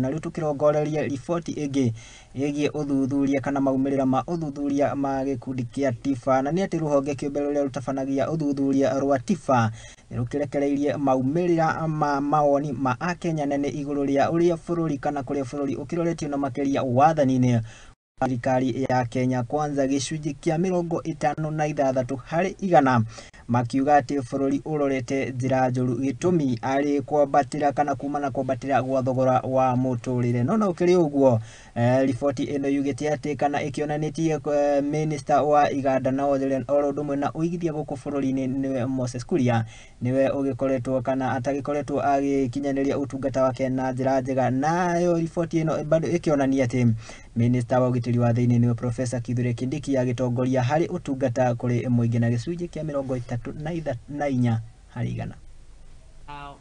Na rĩu tũkĩrongoreria riboti ĩngĩ ĩgiĩ ũthuthuria kana maumĩrĩra ma ũthuthuria ma gĩkundi kĩa TIFA, na nĩ atĩ rũhonge kĩũmbe rũrĩa rũtabanagia ũthuthuria rwa TIFA nĩ rũkĩrekereirie maumĩrĩra ma mawoni ma akenya nene igũrũ rĩa ũrĩa bũrũri kana kũrĩa bũrũri ũkĩroretio na makĩria wathani-inĩ thirikari ya Kenya Kwanza gĩcunjĩ kĩa 56 harĩ igana makiuga atĩ bũrũri ũrorete njĩra njũru gĩtũmi arĩ kwambatĩra kana kuma na kwambatĩra gwa thogora wa mũtũrĩre. No na ũkĩrĩ ũguo, riboti ĩno yugĩte atĩ kana ĩkĩonanĩtie minister wa iganda na oro ũndũ ũmwe na ũigithia gũkũ bũrũri-inĩ nĩwe Moses Kuria nĩwe ũgĩkoretwo kana atagĩkoretwo agĩkinyanĩria ũtungata wake na njĩra njega. Nayo riboti ĩno bado ĩkĩonania atĩ minister wa ũgitĩri wa thĩinĩ nĩwe Professor Kithure Kindiki agĩtongoria harĩ ũtungata kũrĩ mũingĩ na gĩcunjĩ kĩa 34 harĩ igana.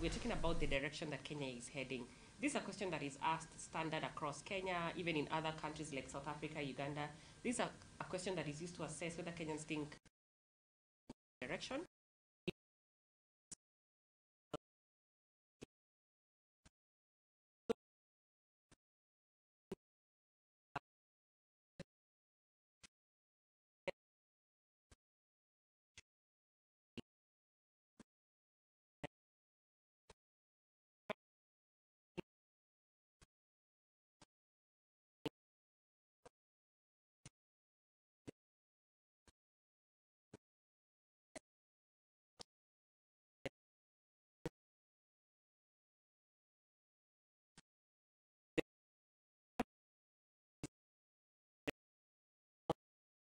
We're talking about the direction that Kenya is heading. This is a question that is asked standard across Kenya, even in other countries like South Africa, Uganda. This is a question that is used to assess whether Kenyans think direction.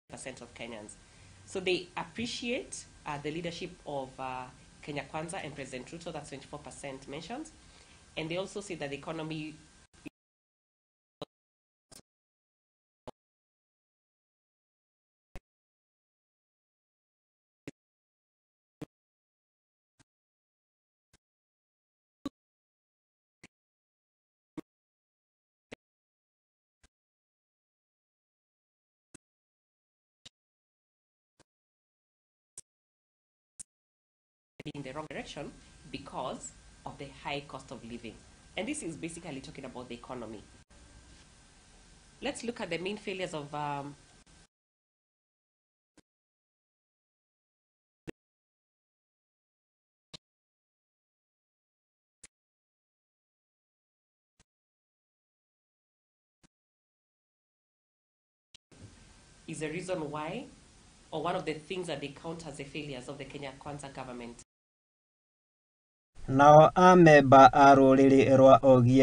Percent of Kenyans. So they appreciate the leadership of Kenya Kwanza and President Ruto, that's 24% mentioned. And they also say that the economy in the wrong direction because of the high cost of living. And this is basically talking about the economy. Let's look at the main failures of is the reason why, or one of the things that they count as the failures of the Kenya Kwanza government. Nao amemba a rũrĩrĩ rwa Ogiek